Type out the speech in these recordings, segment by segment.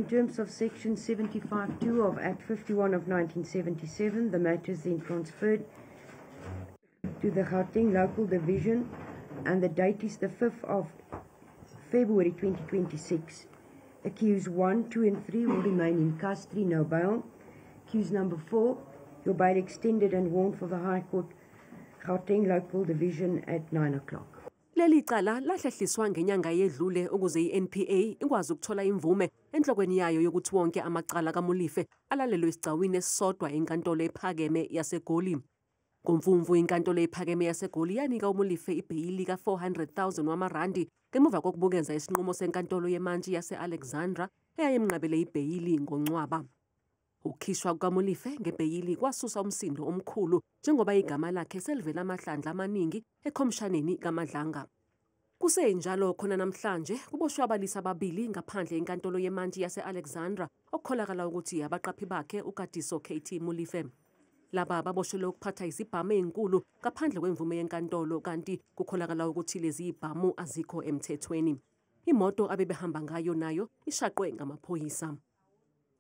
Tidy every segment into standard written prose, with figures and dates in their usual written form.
terms of Section 75(2) of Act 51 of 1977, the matter is then transferred to the Gauteng Local Division, and the date is the 5th of February 2026. Accused 1, 2 and 3 will remain in custody, no bail. Accused number 4, your bail extended and warned for the High Court Gauteng Local Division at 9 o'clock. Leli cala lahlehliswa ngenyanga yedlule ukuze i-NPA ikwazi ukuthola imvume enhlokweni yayo yokuthi wonke amacala kaMolefe alalelwe esigcawini esisodwa enkantolo ephakeme yaseGoli. NgoMfumfu inkantolo ephakeme yaseGoli yanika uMolefe ibheyili ka-400,000 wamarandi ngemuva kokubukeza isinqumo senkantolo yemantshi yase-Alexandra eyayimnqabele ibheyili ngoNcwaba. Ukukhishwa kukaMolefe ngebheyili kwasusa umsindo omkhulu njengoba igama lakhe selivela amahlandla amaningi ekhomshaneni kaMadlanga. Kusenjalo khona namhlanje kuboshwe abalisa ababili ngaphandle enkantolo yemantshi yase-Alexandra okukholakala ukuthi abaqaphi bakhe uKatiso KT Molefe. Laba baboshelwe ukuphatha izibhamu ezinkulu ngaphandle kwemvume yenkantolo kanti kukholakala ukuthi lezi zibhamu azikho emthethweni. Imoto abebehamba ngayo nayo ishaqwe ngamaphoyisa.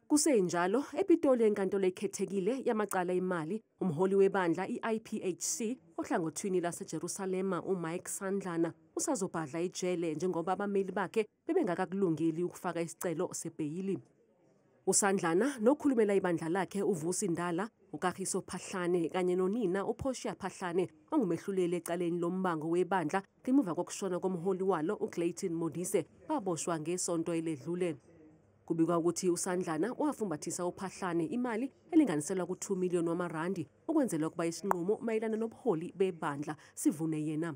Kusenjalo, ePitoli enkantolo ekhethekile yamacala emali, umholi webandla i-IPHC ohlangothini laseJerusalema uMike Sandlana usazobhadla ijele njengoba abameli bakhe bebengakakulungeli ukufaka isicelo sebheyili. USandlana nokhulumela ibandla lakhe uVusi Ndala, uKagiso Phahlane kanye nonina uPortia Phahlane ongumehluleli ecaleni lombango webandla ngemuva kokushona komholi walo uClayton Modise baboshwa ngesonto eledlule. Kubikwa ukuthi uSandlana wafumbathisa uPhahlane imali elinganiselwa ku-2 million wamarandi ukwenzela ukuba isinqumo mayelana nobuholi bebandla sivune yena.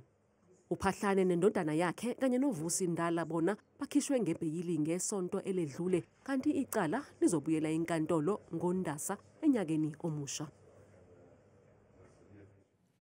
UPhahlane nendodana yakhe kanye noVusi Ndala bona bakhishwe ngebheyili ngesonto eledlule kanti icala lizobuyela enkantolo ngoNdasa enyakeni omusha.